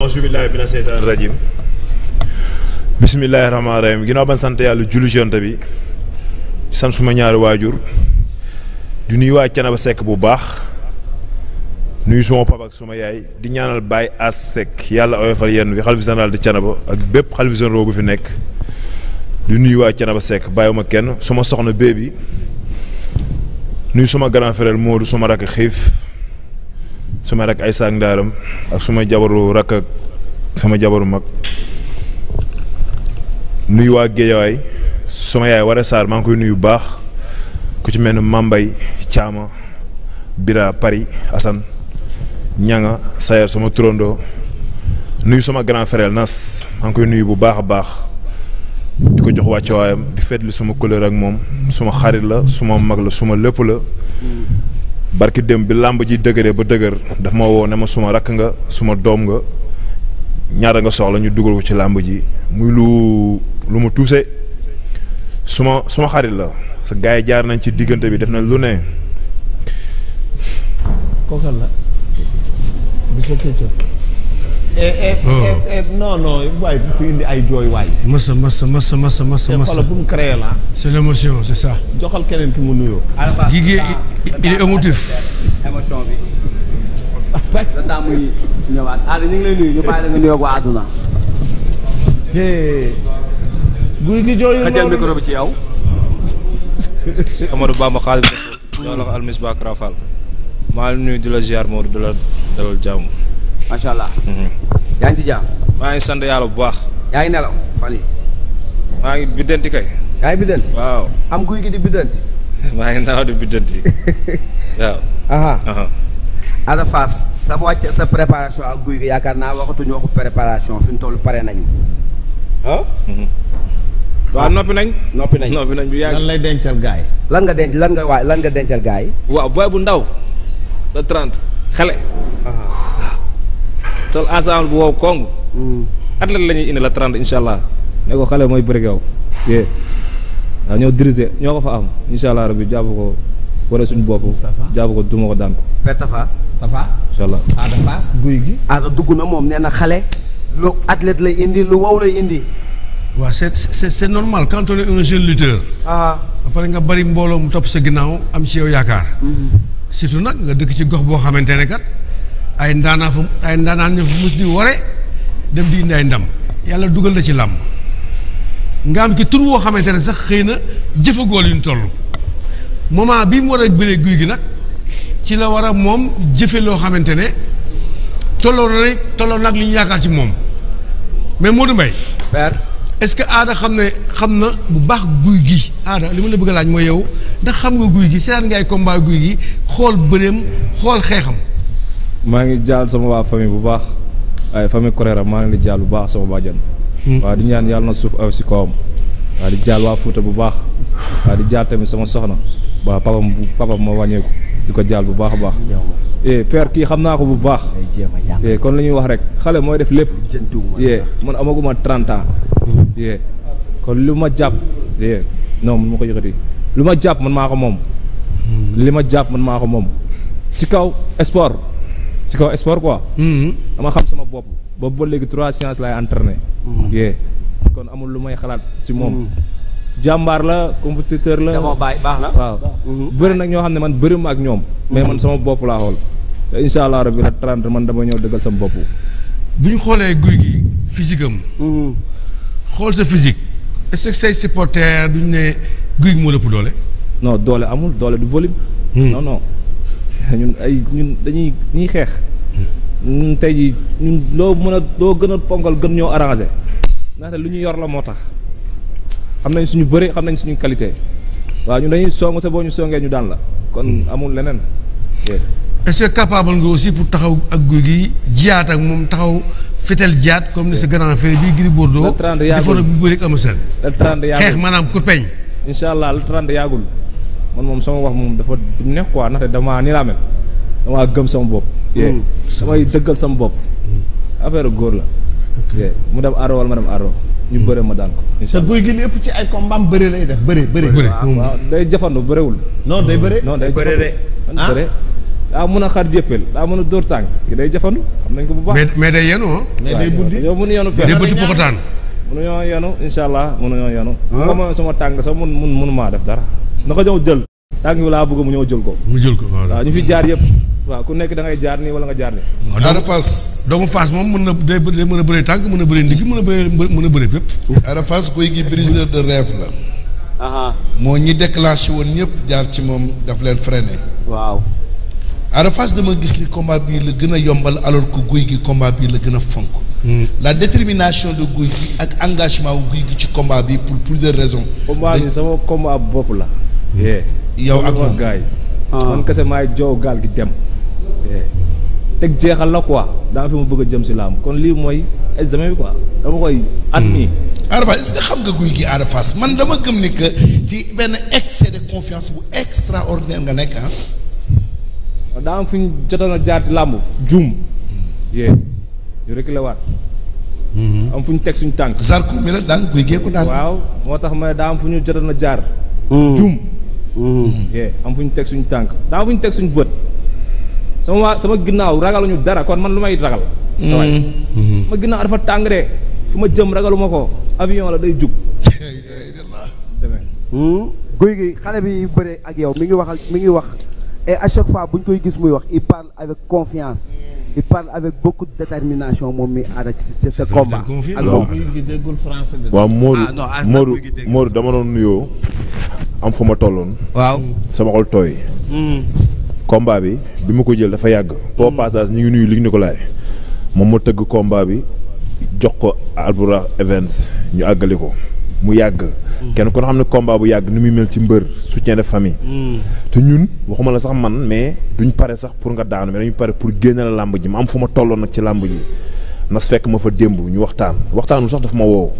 auzubillahi mina seytaani rajim bismillahi rahmaani rahim ginnaaw ban sant yàlla julli ci Yonent bi sant suma ñaari waajur di nuyu waa Thiénaba Seck bu baax nuyu suma papa ak suma yaay di ñaanal Baye As Seck yàlla oyofal yenn bi xalifa général di Thiénaba ak bépp xalifa général bu fi nekk di nuyu waa Thiénaba Seck bàyyiwuma kenn suma soxna bébi nuyu suma grand frère Modou suma rakk xiif suma rak ay saak ndaaram ak suma jabaru rakk ak sama jabaru mag nuyu waa Géejawaay suma yaay Waré Sarr maa ngi koy nuyu bu baax ku ci mel ne Mambay Caama Bira Paris Assane ñanga Sayer sama turandoo nuyu sama grand frère Nas maa ngi koy nuyu bu baax a baax di ko jox wàcce waayam di fetli suma couleur ak moom suma xarit la suma mag la suma lépp la barki dem bi làmb ji dëgëree ba dëgër daf ma woo ne ma suma rakk nga suma doom nga ñaata nga soxla ñu dugal ko ci làmb ji muy lu mu tuuse suma xarit la sa gars yi jaar nañ ci diggante bi def na lu ne. kookal la. non waaye bu fi indi ay jooy waay. masa. xoolal bu mu créé la. c'est l'émotion c'est ça. joxal keneen ki mu nuyoo. Guigui il est émotif. émotion bi. sa temps muy ñëwaat Ada ñu ngi lay nuyu ñu bàyyi la nga nuyoo waa àdduna. guy gi jooyul loolu xëjal micro bi ci yow. Amadou Bamba Xaadim Rasul la ko almisbah Krafal maa ngi nuyu di la ziar Modou di la dalal jàmm. macha allah. yaa ngi ci jàmm. maa ngi sant yàlla bu baax. yaa ngi nelaw fan yi. maa ngi biddanti kay. yaa ngi biddanti. waaw. am guy gi di biddanti. maa ngi nelaw di biddanti waaw. Ada Fass sa wàcc sa préparation ak guy gi yaakaar naa waxatuñu waxu préparation fi mu toll pare nañu. waaw noppi nañ. noppi nañ bu yàgg. lan lay dencal gaay lan nga dencal gaay yi. waaw booy bu ndaw. le 30 xale. sol ensemble bu wow kong. athlète la ñuy indi la 30 incha allah. ne ko xale mooy bëri yow. waaw ñoo dirigé ñoo ko fa am incha allah rabbi jàpp ko wane suñu bopp. jàpp ko duma ko daan ko. per Tafa. incha allah. Ada Fass guy gi. Ada dugg na moom nee na xale. lu athlète lay indi lu wow lay indi. waaw c'est normal quand on est un jeune lutteur. après nga bari mbooloo mu topp sa ginnaaw am ci yow yaakaar. surtout nag nga dëkk ci gox boo xamante ne kat ay ndaanaan ñu fa mus di ware dem di indi ay ndam yàlla dugal na ci làmb nga am ci tur woo xamante ne sax xëy na jëfagool yu ñu toll moment bi mu war a bëree guy gi nag ci la war a moom jëfe loo xamante ne tolloo nag li ñu yaakaar ci moom mais Modou Mbaye est-ce que Ada xam na bu baax guy gi Ada li ma la bëgg a laaj mooy yow ndax xam nga guy gi seetaan ngay combat guy gi xool bëreem xool xeexam. maa ngi jaal sama waa famille bu baax ay famille Koreera maa ngi di jaal bu baax sama bàjjan. waaw di ñaan yàlla na suuf aw si kawam. waaw di jaal waa Fuuta bu baax. waaw di jaal tamit sama soxna. waaw papam moo wàññeeku di ko jaal bu baax a baax. père kii xam naa ko bu baax. kon la ñuy wax rek xale mooy def lépp. man amaguma 30 ans. kon lu ma jàpp. non mun ma ko yëkkati lu ma jàpp man maa ko moom. li ma jàpp man maa ko moom. ci kaw sport quoi. dama xam sama bopp boobu ba léegi 3 séances laay entraîné. kon amul lu may xalaat ci moom. jàmbaar la compétiteur la. sama baay baax na waaw. bëri nag ñoo xam ne man bëri ma ak ñoom. mais man sama bopp laa xool. te incha allah rabbi la 30 man dama ñëw dëggal sama bopp. bu ñu xoolee guy gi physique am. xool sa physique est-ce que say supporters duñ ne guy gi moo lëpp doole. non doole amul doole du volume. non ñun dañuy xeex. ñun tey jii ñun loo gën a ponkal gën ñoo arrangé. ndaxte lu ñu yor la moo tax. xam nañ suñu bëri xam nañ suñu qualité. waaw ñun dañuy song te boo ñu songee ñu daan la. kon amul leneen. est-ce que capable nga aussi pour taxaw ak guy gi jiyaat ak moom taxaw fetel jiyaat comme ni sa grand frère bii Gris Bordeaux. defoon ak bu bëri ak Eumeu Sène. le 30 yaagul xeex maanaam kurpeñ. incha allah le 30 yaagul man moom sama wax moom dafa neex quoi ndaxte damaa ni laa mel damaa gëm sama bopp. damay dëggal sama bopp. affaire góor la. mu dem aaro wala ma dem aaro. ñu bëre ma daan ko. te guy gi li ëpp ci ay combat bëre lay def bëre. waaw day jafandu bërewul. non day bëre. non day bëre de. daa mën a xar jéppel daa mën a dóor tànk ki day jafandu xam nañ ko bu baax. mais day yenu ah. mais day buddi yow mën yenu day bëti pokotaan. mënuñoo yenu incha allah mënuñoo yenu. comme sama tànk sax mënumaa def dara. na ko ñëw jël. tànk bi laa bëgg mu ñëw jël ko. mu jël ko waaw ñu fi jaar yëpp. waaw ku nekk da ngay jaar nii wala nga jaar nii. Ada Fass. doomu Fass moom mën na day mën a bëree tànk mën a bëree ndigg mën a bëree fépp. Ada Fass Gouye Gui briseur de rêve la. moo ñi déclenché woon ñëpp jaar ci moom daf leen freiné. waaw. Ada Fass dama gis ni combat bii la gën a yombal alors que Gouye Gui combat bii la gën a fonk. la détermination de Gouye Gui ak engagement wu Gouye Gui ci combat bi pour plusieurs raisons. combat bi sama combat bopp la. yow ak moom gars yi. man kese maay joow gaal gi dem. teg jeexal la quoi daa fi ma bëgg a jëm si làmb kon lii mooy examen bi quoi dama koy admis. Ada Fass est-ce que xam nga Gouye Gui Ada Fass man dama gëm ni que ci benn excès de confiance bu extraordinaire nga nekk ah. daa am fu ñu jotoon a jaar si làmb juum. ñu reculé waat. am fu ñu teg suñu tànk. Zarko mi la daan Gouye Gui ko daan. waaw moo tax ma daa am fu ñu jotoon a jaar. juum. am fu ñu teg suñu tànk daa am fu ñu teg suñu bët. sama ginnaaw ragaluñu dara kon man lu may ragal. ma ginnaaw dafa tàng de fu ma jëm ragaluma ko avion la day jug. Gouye Gui xale bi bëre ak yow mi ngi wax et à chaque fois bu ñu koy gis muy wax il parle avec confiance il parle avec beaucoup de détermination moom mi aada ci ce combat. ak moom Gouye Gui déggul français de. waaw Modou dama doon nuyoo am fu ma tolloon. waaw sama xol tooy. combat bi ma ko jël dafa yàgg. au passage ñu ngi nuyu Luc Nicolaï moom moo tëgg combat bi jox ko Albourakh Events ñu àggali ko mu yàgg. kenn kon xam ne combat bu yàgg ni muy mel ci mbër soutien de famille. te ñun waxuma la sax man mais duñ pare sax pour nga daanu mais dañu pare pour génne la làmb ji ma am fu ma tolloon nag ci làmb ji nas fekk ma fa démb ñu waxtaanu sax dafa ma woo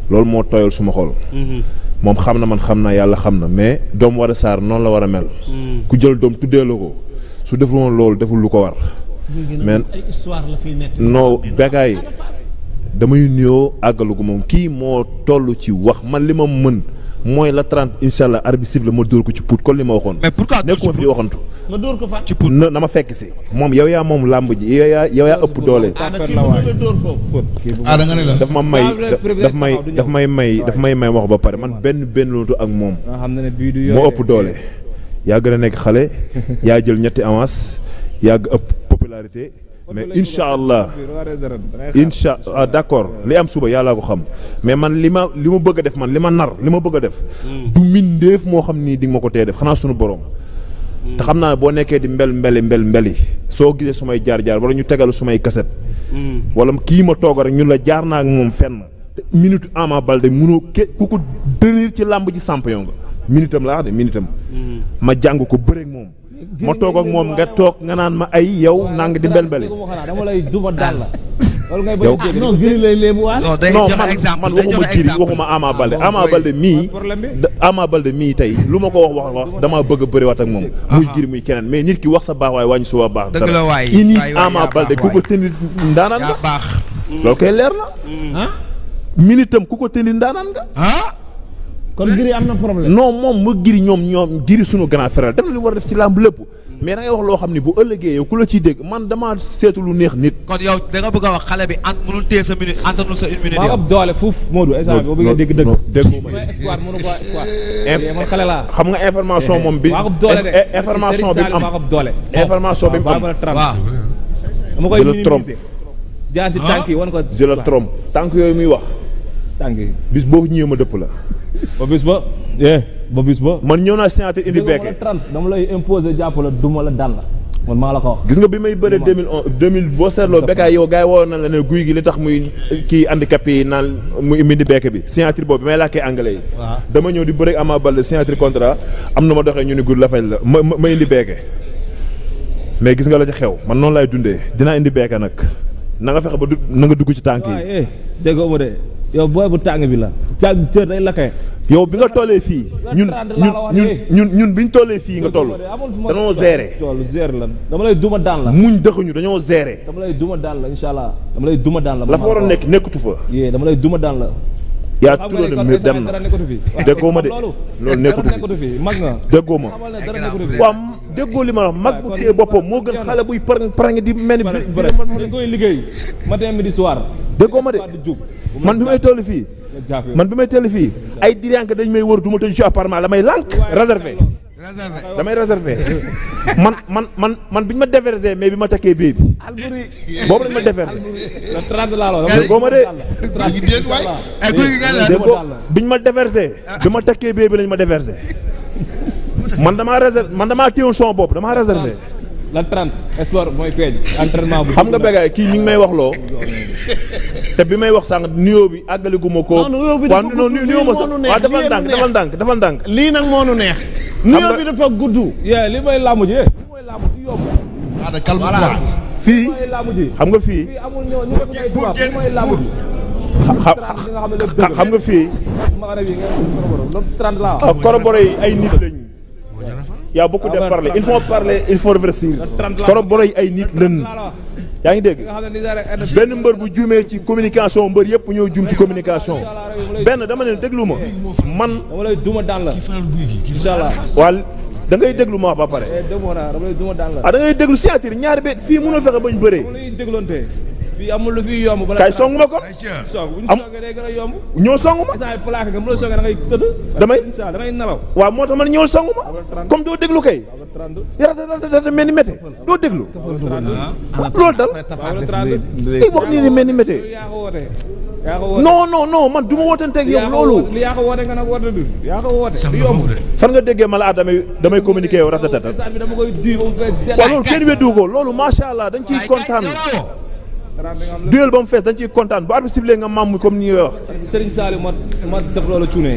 loolu moo tooyal suma xol. moom xam na man xam naa yàlla xam na mais doom war a saar noonu la war a mel. ku jël doom tuddee la ko su deful woon loolu deful lu ko war. mais ay histoire la fiy nekk. non Bécaye damay nuyoo àggalugu moom kii moo toll ci wax man li ma mën mooy la 30 incha allah arbitre siffle ma dóor ko ci puut kon li ma waxoon. mais pourquoi nekkuma fi di waxantu. nga dóor ko fa ci puut na ma fekk si. moom yow yaa moom làmb ji yow yaa ëpp doole. Ada kii bëgg la dóor foofu. Ada nga ne la. daf may may wax ba pare man benn loolu ak moom. moo ëpp doole. yaa gën a nekk xale. yaa jël ñetti avance yaa ëpp popularité. mais incha allah d'accord li am suba yàllaa ko xam mais man li ma bëgg a def man li ma bëgg a def. du mindeef moo xam ni di nga ma ko tee def xanaa suñu borom. te xam naa boo nekkee di mbeli soo gisee sumay jaar wala ñu tegal sumay kaset. wala kii ma toog rek ñun la jaar naa ak moom fenn. te minute Ama Baldé munoo ku ko tenir ci làmb ji champion nga minutam laa wax de minutam. ma jàng ko bëreeg moom. ma toog ak moom nga toog nga naan ma ay yow nang di mbel-mbeli. dama lay duma daal la. loolu ngay yow non Gris lay léebuwaat. non day joxe exemple man waxuma Gris waxuma Ama Baldé Ama Baldé mii tey lu ma ko wax damaa bëgg a bëriwaat ak moom. muy Gris muy keneen mais nit ki wax sa baax waaye wàññi suba baax. dëgg la waay ini Ama Baldé ku ko tenir ndaanaan nga. baax. loolu koy leer na. minitam ku ko tenir ndaanaan nga. kon Gris am na problème. non moom ma Gris ñoom Gris sunu grand frère def na li war a def ci làmb lépp mais da ngay wax loo xam ni bu ëllëgee yow ku la ciy dégg man dama seetu lu neex nit. kon yow da nga bëgg a wax xale bi mënul téye sa minute antanul sa une minute. maa ab doole fuuf Modou instant bi boo bëggee dégg dëgg. déggoo ma espoir mënu ko espoir. man xale laa. xam nga information moom bi. maa ab doole de information bi mu am maa ab doole. information bi mu am. waaw dama koy minimiser. jaar si tànk yi wan ko. je le trompe tànk yooyu muy wax. tànk yi bis boo ñëwee ma dëpp la. ba bis ba. man ñëw naa signature indi bekke. dama lay imposer jàpp la duma la dal la. man maa la ko wax. gis nga bi may bëre 2000 boo seetloo Bécaye yow gars yi woo na la ne Gouye Gui li tax muy kii handicapé yi naan muy mindi bekke bi signature boobu bi may làkkee anglais yi. dama ñëw di bëre ak Ama Baldé signature contrat am na ma doxee ñu ni Gouye la fañ la ma indi bekke mais gis nga la ci xew man noonu laay dundee dinaa indi bekke nag na nga fexe ba na nga dugg ci tànk yi. waaw déggoo ma de yow booy bu tàng bi la. tàng cër day lakkee. yow bi nga tollee fii ñun biñ tollee fii nga toll dañoo gérer. la dama lay duma daan la. muñ dëxuñu dañoo gérer. dama lay duma daan la incha allah dama lay duma daan la. la fa waroon nekk nekkatu fa. dama lay duma daan la. yaa turóo de dem na déggoo ma de loolu nekkatu fi mag nga déggoo ma waaw déggoo li ma wax mag bu téye boppam moo gën xale buy parang di mel ni. dañ koy liggéey matin midi soir. déggoo ma de man bi may toll fii. ay diriyanke dañ may wër du ma tëju ci appartement damay lànk réservé. damay réservé man bi ñu ma déversé mais bi ma takkee bee bi. boobu lañ ma déversé. le 30 laa la wax. déggoo ma de. déggoo bi ñu ma déversé. bi ma takkee bee bi lañ ma déversé. man damaa téyewoon son bopp damaa réservé. le 30 sport mooy feeñ. entraînement bu xam nga bégaay kii ñu ngi may wax loo. te bi may wax sànq nuyoo bi àggaligu ma ko. nuyoo bi dafa gudd lii moo nu neex defal ndànk. lii nag moo nu neex. nuyoo bi dafa gudd. li may làmb ji mooy làmb ji yomb. calme-toi. fii xam nga fii. xam nga fii. corroboré yi ay nit lañ. y a beaucoup de parler il faut réfléchir. corroboré yi ay nit lañ. yaa ngi dégg benn mbër bu juumee ci communication mbër yëpp ñoo juum ci communication benn dama ne déglu ma man. dama lay duma daan la. inshallah waaw da ngay déglu ma wax ba pare. da ngay déglu signature ñaari bet fii mënoo fexe bañ bëree. fii amul lu fi yomb. kay songu ma ko. bu ñu songee day gën a yomb. ñoo songu ma. instant plaqué nga mën a songee da ngay tëdd. damay nelaw. waaw moo tax man ñoo songu ma. comme doo déglu kay. rata mel ni mété doo déglu. loolu dal. ay wax nii ni mel ni mété. non man du ma wootanteeg yow loolu. li yaa ko woote nga nag woote du yaa ko woote. fan nga déggee ma la damay communiquer yow ratatata. waaw loolu kenn weddu ko loolu macha allah dañ ciy kontaan. duel ba mu fees dañ ciy kontaan bu arbitre sifflé nga maam comme ni ñuy wax. Serigne Saliou ma def loolu cuune.